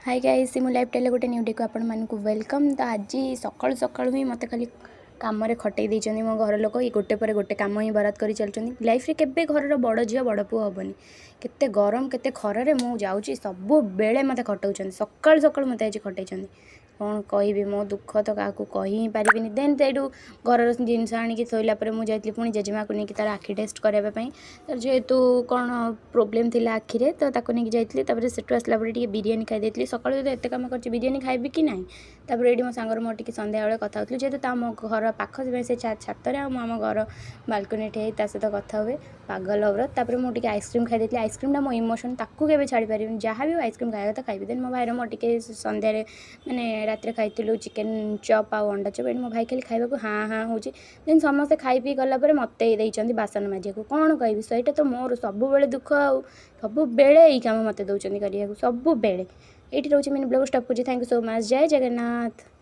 High guys, ମୁଁ life ଷ୍ଟାଇଲ୍ରେ ଗୋଟେ new ଡେକୁ ଆପଣମାନଙ୍କୁ welcome. ତ ଆଜି ସକାଳୁ ସକାଳୁ ହିଁ ମୋତେ ଖାଲି କାମରେ ଖଟେଇ ଦେଇଛନ୍ତି ମୋ ଘର ଲୋକ। ଏଇ ଗୋଟେ ପରେ ଗୋଟେ କାମ ହିଁ ବରାଦ କରି ଚାଲିଛନ୍ତି। ଲାଇଫ୍ରେ କେବେ ଘରର ବଡ଼ ଝିଅ ବଡ଼ ପୁଅ ହେବନି। କେତେ ଗରମ, କେତେ ଖରାରେ ମୁଁ ଯାଉଛି, ସବୁବେଳେ ମୋତେ ଖଟଉଛନ୍ତି। ସକାଳୁ ସକାଳୁ ମୋତେ ଆଜି ଖଟେଇଛନ୍ତି। କ'ଣ କହିବି, ମୋ ଦୁଃଖ ତ କାହାକୁ କହି ହିଁ ପାରିବିନି। ଦେନ୍ ସେଇଠୁ ଘରର ଜିନିଷ ଆଣିକି ଥୋଇଲା ପରେ ମୁଁ ଯାଇଥିଲି ପୁଣି ଜେଜେମାକୁ ନେଇକି ତା'ର ଆଖି ଟେଷ୍ଟ କରାଇବା ପାଇଁ। ତାର ଯେହେତୁ କ'ଣ ପ୍ରୋବ୍ଲେମ୍ ଥିଲା ଆଖିରେ, ତ ତାକୁ ନେଇକି ଯାଇଥିଲି। ତାପରେ ସେଠୁ ଆସିଲା ପରେ ଟିକେ ବିରିୟାନୀ ଖାଇ ଦେଇଥିଲି। ସକାଳୁ ଯେହେତୁ ଏତେ କାମ କରିଛି, ବିରିୟାନୀ ଖାଇବି କି ନାହିଁ? ତାପରେ ଏଇଠି ମୋ ସାଙ୍ଗର ମୋର ଟିକେ ସନ୍ଧ୍ୟାବେଳେ କଥା ହେଉଥିଲୁ। ଯେହେତୁ ତା ମୋ ଘର ପାଖ, ସେଥିପାଇଁ ସେ ଛାତରେ ଆଉ ମୁଁ ଆମ ଘର ବାଲକୋନି ଠିଆ ହେଇ ତା ସହିତ କଥା ହୁଏ, ପାଗଳ ଲଭର। ତାପରେ ମୁଁ ଟିକେ ଆଇସ୍କ୍ରିମ୍ ଖାଇ ଦେଇଥିଲି। ଆଇସ୍କ୍ରିମ୍ଟା ମୋ ଇମୋସନ୍, ତାକୁ କେବେ ଛାଡ଼ି ପାରିବିନି। ଯାହା ବି ହଉ, ଆଇସ୍କ୍ରିମ୍ ଖାଇବା କଥା ଖାଇବି। ଦେନ୍ ମୋ ଭାଇର ମୋର ଟିକେ ସନ୍ଧ୍ୟାରେ, ମାନେ ରାତିରେ ଖାଇଥିଲୁ ଚିକେନ୍ ଚପ୍ ଆଉ ଅଣ୍ଡା ଚପ୍। ଏଇଠି ମୋ ଭାଇ ଖାଲି ଖାଇବାକୁ ହାଁ ହାଁ ହେଉଛି। ଦେନ୍ ସମସ୍ତେ ଖାଇ ପିଇ ଗଲା ପରେ ମୋତେ ଦେଇଛନ୍ତି ବାସନ ମାଜିବାକୁ। କ'ଣ କହିବି, ସେଇଟା ତ ମୋର ସବୁବେଳେ ଦୁଃଖ। ଆଉ ସବୁବେଳେ ଏଇ କାମ ମୋତେ ଦେଉଛନ୍ତି କରିବାକୁ ସବୁବେଳେ। ଏଇଠି ରହୁଛି, ମିନି ବ୍ଲଗ୍ ଷ୍ଟପ୍ କରୁଛି। Thank you so much. Jay Jagannath.